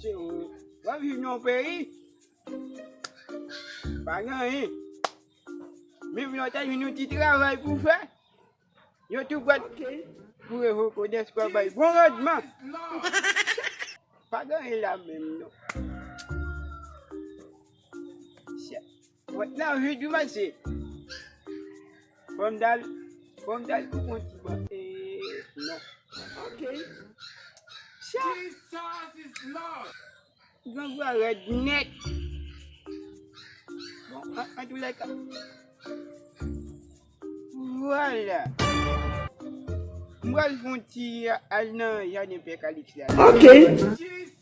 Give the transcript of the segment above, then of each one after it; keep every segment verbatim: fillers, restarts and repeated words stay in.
Se ou. W ap viv nan yon peyi pa gen anyen. Menm lè w ta jwenn yon ti travay pou w fè, yo tou pral pou revoke w dèske w ap bay bon randman. Pa gen anyen la menm non. Chè. Mwen nan vi di mache. Fò m dal, fò m dal pou konti ban. Eh, non. Ok. Chè. Grangou a rèd nèt. Bon, an, an tou lè ka. Vwala. M pral fè yon ti al nan jaden pè Kalix la. Ok. M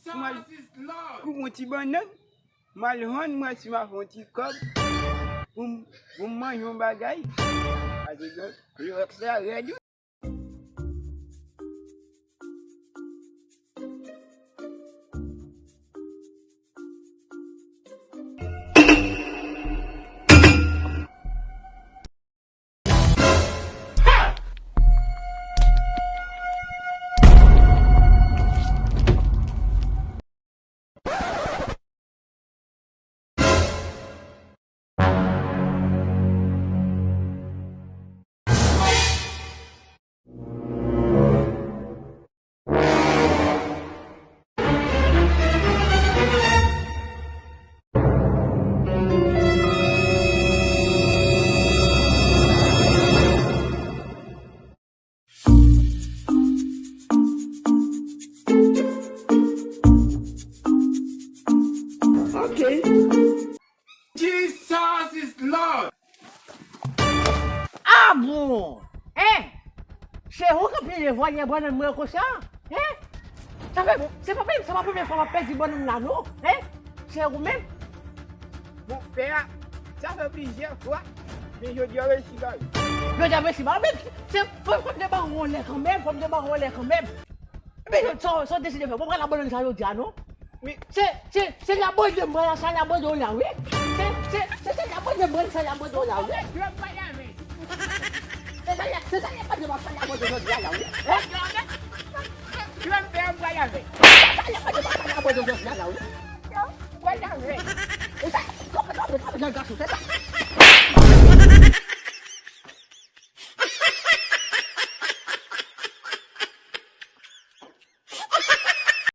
pral koupe yon ti bannann. M al vann, m wè si m a fè yon ti kòb pou m, pou m manje yon bagay. Pase Klorèks la rèd wi. Ok. Jesus is Lord! Ah bon! Hein? Se ou k ap pile vòlè bannann mwen konsa? Hein? Sa fè, se pa, se pa premye fwa m ap pèdi bannann la non. Hein? Se ou menm? Bon, pè a, sa fè plizyè fwa, men jodi a resi ba li. Jodi a resi ba li, men se, fò, fò m te ba ou yon lè kanmenm, fò m te ba ou yon lè kanmenm. Ebyen, sa, sa w deside fè? Mwen pral abandone sa jodi a non. Men se, se, se labòde m pral sa labòde w la wi. Se, se, se, se labòde m pral sa labòde w la wi. Se sa, se sa labòde m pral sa labòde w jodi a la wi. Hein? Sa labòde m pral sa labòde w jodi a la wi. Pral lave. E sa, kòman, kòman, kòman jan gason fè sa?